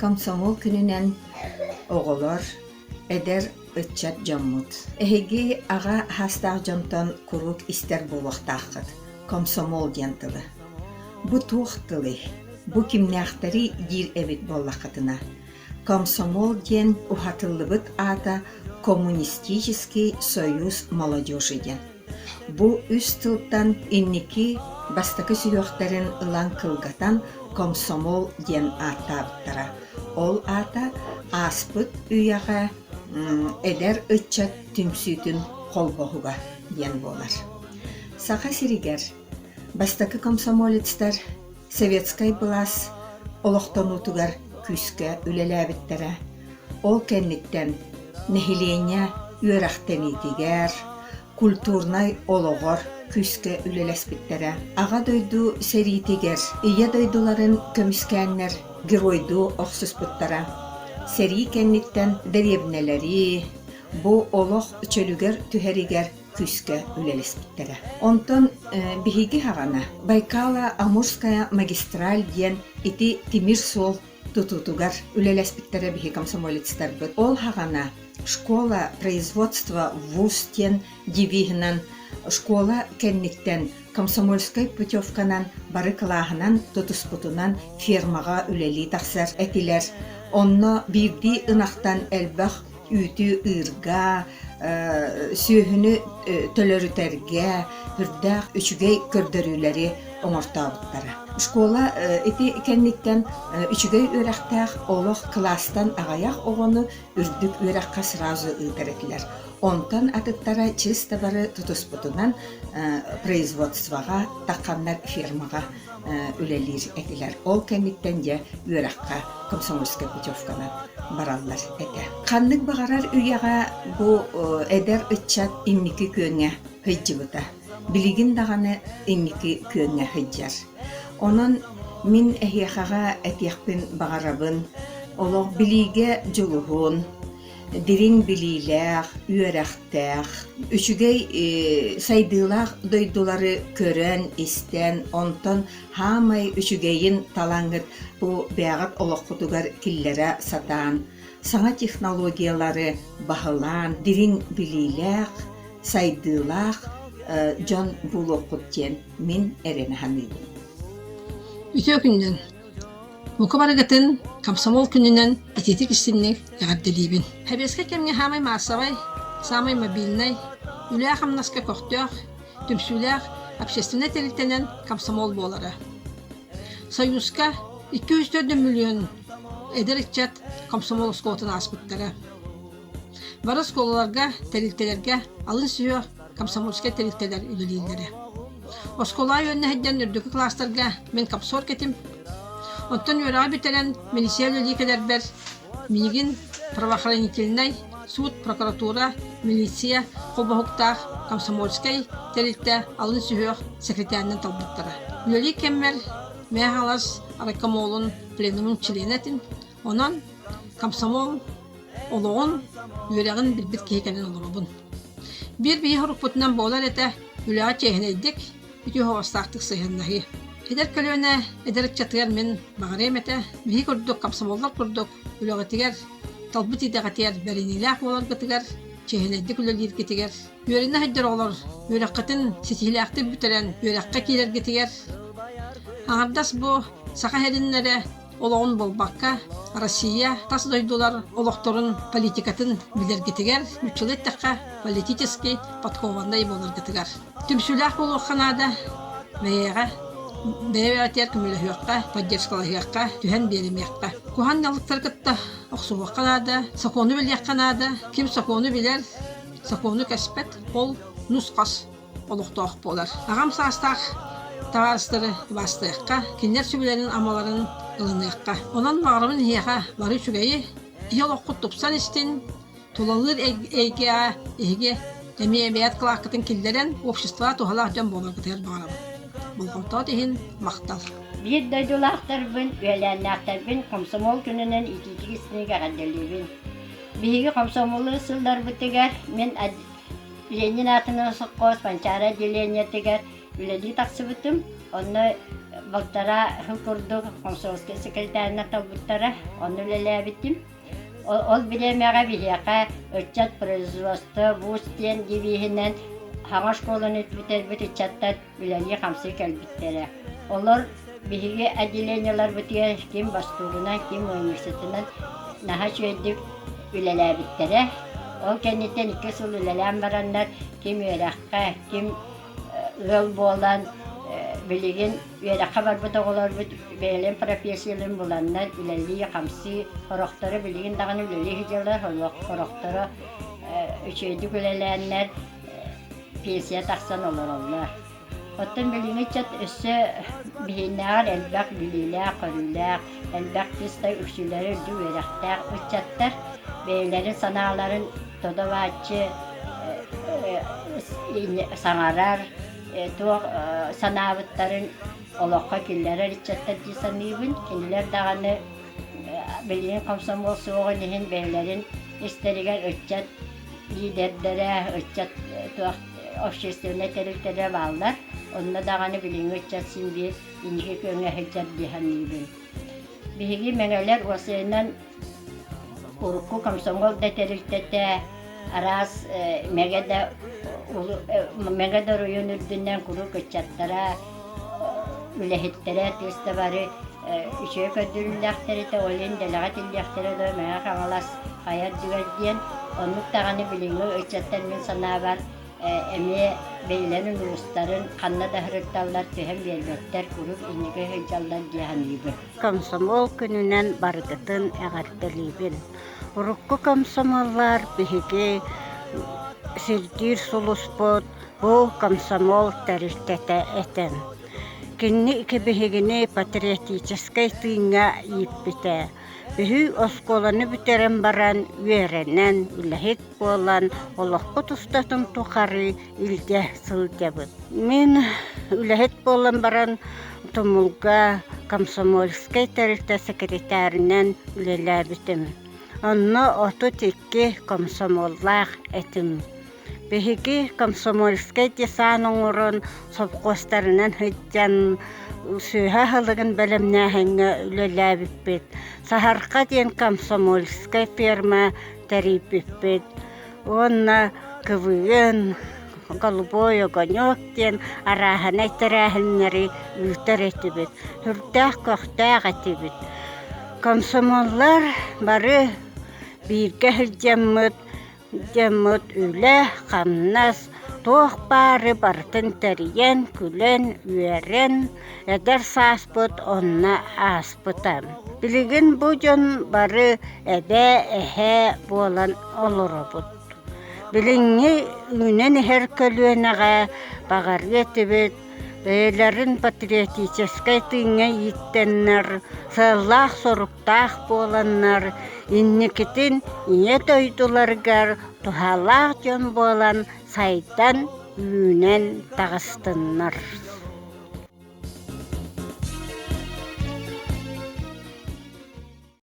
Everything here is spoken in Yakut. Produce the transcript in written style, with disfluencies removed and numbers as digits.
Комсомол күнүнэн оҕолор, эдэр ыччат дьоммут. Эһиги аҕа саастаах дьонтон куруук истэр буолуохтааххыт комсомол диэн тылы. Бу туох тылый? Бу кимнээхтэрий диир эбит буоллаххытына, комсомол диэн уһатыллыбыт аата Коммунистический союз молодежи диэн. Бу үс тылтан инники бастакы сүһүөхтэрин ылан кылгатан комсомол диэн ааттаабыттара. Ол аата ааспыт үйэҕэ эдэр ыччат түмсүүтүн холбоһуга диэн буолар. Саха сиригэр бастакы комсомолецтар советскай былаас олохтонуутугар күүскэ үлэлээбиттэрэ. Ол кэнниттэн нэһилиэнньэ үөрэхтэниитигэр, культурнай олоҕор күүскэ үлэлэспиттэрэ. Аҕа дойду сэриитигэр Ийэ дойдуларын көмүскээннэр геройдуу охсуспуттара. Сэрии кэнниттэн дэриэбинэлэри, бу олох чөлүгэр түһэригэр күүскэ үлэлэспиттэрэ. Онтон биһиги хаҕана Байкало-Амурская магистраль диэн ити тимир суол тутуутугар үлэлэспиттэрэ биһи комсомолецтарбыт. Ол хаҕана школа производства вуз диэн девиһынан школа кэнниттэн комсомольскай путевканан бары кылааһынан тутуспутунан фермаҕа үлэлии тахсар этилэр. Онно биирдии ынахтан элбэх үүтү ыырга, сүөһүнү төлөрүтэргэ үрдээх үчүгэй көрдөрүүлэри оҥортообуттара. Школа ити кэнниттэн үчүгэй үөрэхтээх олох кылаастан аҕыйах оҕону үрдүк үөрэххэ сразу ыытар этилэр. Онтон атыттара чисто бары тутуспутунан производствоҕа тахханнар фермаҕа үлэлиир этилэр. Ол кэнниттэн дьэ үөрэххэ комсомольскай путевканан бараллар этэ. Ханнык баҕарар үйэҕэ бу эдэр ыччат инники күөҥҥэ сылдьыбыта. Билигин даҕаны инники күөҥҥэ сылдьар. Онон мин эһиэхэҕэ этиэхпин баҕарабын, олох билиигэ дьулуһун, дириҥ билиилээх, үөрэхтээх, үчүгэй сайдыылаах дойдулары көрөн-истэн, онтон хаамай үчүгэйин талаҥҥыт бу бэйэҕит олоххутугар киллэрэ сатаан, саҥа технологиялары баһылаан, дириҥ билиилээх, сайдыылаах дьон буолуоххут диэн мин эрэнэ саныыбын. Үтүө күнүнэн! Бука барыгытын Комсомол күнүнэн итиитик истинник эҕэрдэлиибин. Сэбиэскэй кэмҥэ саамай маассабай, саамай мобильнай, үлэ-хамнаска көхтөөх, түмсүүлээх общественнай тэрилтэнэн комсомол буолара. Союзка 204 миллион эдэр ыччат комсомол оскуолатын ааспыттара. Бары оскуолаларга, тэрилтэлэргэ алын сүһүөх комсомольскай тэрилтэлэр үлэлииллэрэ. Оскуолаҕа үөрэнэ сылдьан үрдүкү кылаастарга мин комсорг этим. Оттон үөрэҕи бүтэрэн милиция үлэлии кэлэрбэр миигин правоохранительнай, суут, прокуратура, милиция холбоһуктаах комсомольскай тэрилтэ алын сүһүөх секретарынан талбыттара. Үлэлиир кэммэр Мэҥэ Хаҥалас райкомолун пленумун чилиэнэ этим. Онон комсомол олоҕун, үөрэҕин билбит киһи кэлэн олоробун. Биир биһи хорукпутунан буолар этэ, үлэҕэ чиэһинэйдик, үтүө оһоҕостаахтык сыһыаннаһыы. Эдэр көлүөнэ эдэр ыччатыгар мин баҕарыам этэ, биһи курдук комсомоллар курдук үлэҕитигэр, талбыт идэҕитигэр бэриниилээх буоларгытыгар, чиэһинэйдик үлэлииргитигэр, үөрэнэ сылдьар оҕолор үөрэххитин ситиһиилээхтик бүтэрэн үөрэххэ киирэргитигэр, аҥардас бу саха сирин эрэ олоҕун буолбакка, Россия тас дойдулар олохторун политикатын билэргитигэр, нууччалыы эттэххэ, политически подкованнай буоларгытыгар. Түмсүүлээх буолуохха наада, бэйэҕэ бэйэ-бэйэтигэр көмөлөһүөххэ, поддержкалаһыахха, түһэн биэримиэххэ. Куһаҕан дьаллыктары кытта охсуһуохха наада, сокуону билиэххэ наада. Ким сокуону билэр, сокуону кэспэт, ол нус-хас олохтоох буолар. Аҕам саастаах табаарыстары убаастыахха, кинилэр сүбэлэрин-амаларын ылыныахха. Онон баҕарабын эһиэхэ бары үчүгэйи, иһи олоххут тупсан истин, тулалыыр эйгэҕэ эһиги эмиэ бэйэт кылааккытын киллэрэн, обществоҕа туһалаах дьон буоларгытыгар баҕарабын. Болҕомтоҕут иһин махтал. Биир дойдулаахтарбын, үөлээннээхтэрбин комсомол күнүнэн итиитик истиҥник эҕэрдэлиибин. Биһиги комсомолу сылларбытыгар мин Ленин аатынан сопхуос Манчаары отделениетыгар үлэлии тахсыбытым. Онно балтараа сыл курдук комсомольскай секретарынан талбыттара, онно үлэлээбитим. Ол бириэмэҕэ биһиэхэ ыччат производство вуз диэн девиһинэн саҥа школаны бүтэрбит ыччаттар үлэлии-хамсыы кэлбиттэрэ. Олор биһиги отделениеларбытыгар ким бостуугунан, ким ыанньыксытынан наһаа үчүгэйдик үлэлээбиттэрэ. Ол кэнниттэн икки сыл үлэлээн бараннар ким үөрэххэ, ким ыал буолан билигин үөрэххэ барбыт оҕолорбут бэйэлэрин профессияларын буланнар үлэлии-хамсыы, сорохторо билигин даҕаны үлэлии сылдьаллар, сорохторо үчүгэйдик үлэлээннэр пенсия тахсан олороллор. Оттон билиҥҥи ыччат өссө биһиннээҕэр элбэх билиилээх-көрүүлээх, элбэх чистай үксүлэрэ үрдүк үөрэхтээх ыччаттар бэйэлэрин санааларын тодо-бааччы саҥарар, туох санаабыттарын олоххо киллэрэр ыччаттар дии саныыбын. Кинилэр даҕаны билигин комсомол суоҕун иһин бэйэлэрин истэригэр ыччат лиидэрдэрэ, ыччат туох общественнай тэрилтэлэрэ бааллар. Онно даҕаны билиҥҥи ыччат син биир инники күөҥҥэ сылдьар дии саныыбын. Биһиги мэҥэлэр уопсайынан урукку комсомол да тэрилтэтэ араас мэҥэ да мэҥэ да оройуон үрдүнэн куруук ыччаттара үлэһиттэрэ тыас да бары үчүгэй көрдөрүүлээхтэр этэ, ол иһин дэлэҕэ тиллиэхтэрэ дуо Мэҥэ Хаҥалас хайа үрдүгэр диэн. Оннук даҕаны билиҥҥи ыччаттар мин санаабар эмиэ бэйэлэрин улуустарын ханна да сырытталлар түһэн биэрбэттэр, куруук инники сылдьаллар дии саныыбын. Комсомол күнүнэн барыгытын эҕэрдэлиибин. Урукку комсомоллар биһиги сирдиир сулуспут бу комсомол тэрилтэтэ этэ. Кини биһигини патриотическай тыыҥҥа ииппитэ. Биһи оскуоланы бүтэрэн баран үөрэнэн, үлэһит буолан олохпут устатын тухары илдьэ сылдьабыт. Мин үлэһит буолан баран Тумулга комсомольскай тэрилтэ секретарынан үлэлээбитим. Онно 32 комсомоллаах этим. Биһиги комсомольскай десант оҥорон сопхуостарынан сылдьан сүөһэ аһылыгын бэлэмнээһиҥҥэ үлэлээбиппит. Саһарха диэн комсомольскай ферма тэрийбиппит уонна КВН, Голубой огонек диэн арааһынай тэрээһиннэри ыытар этибит. Сүрдээх көхтөөх этибит. Комсомоллар бары бииргэ сылдьаммыт Дьоммут үлэ, хамнас, туох баары барытын тэрийэн, күлэн, үөрэн, эдэр сааспыт онно ааспыта. Билигин бу дьон бары эбээ, эһээ буолан олоробут. Билиҥҥи үүнэн иһэр көлүөнэҕэ баҕарыа этибит, бэйэлэрин патриотическай тыыҥҥа ииттэннэр, сыаллаах-соруктаах буоланнар, инникитин Ийэ дойдуларыгар туһалаах дьон буолан сайдан, үүнэн таҕыстыннар.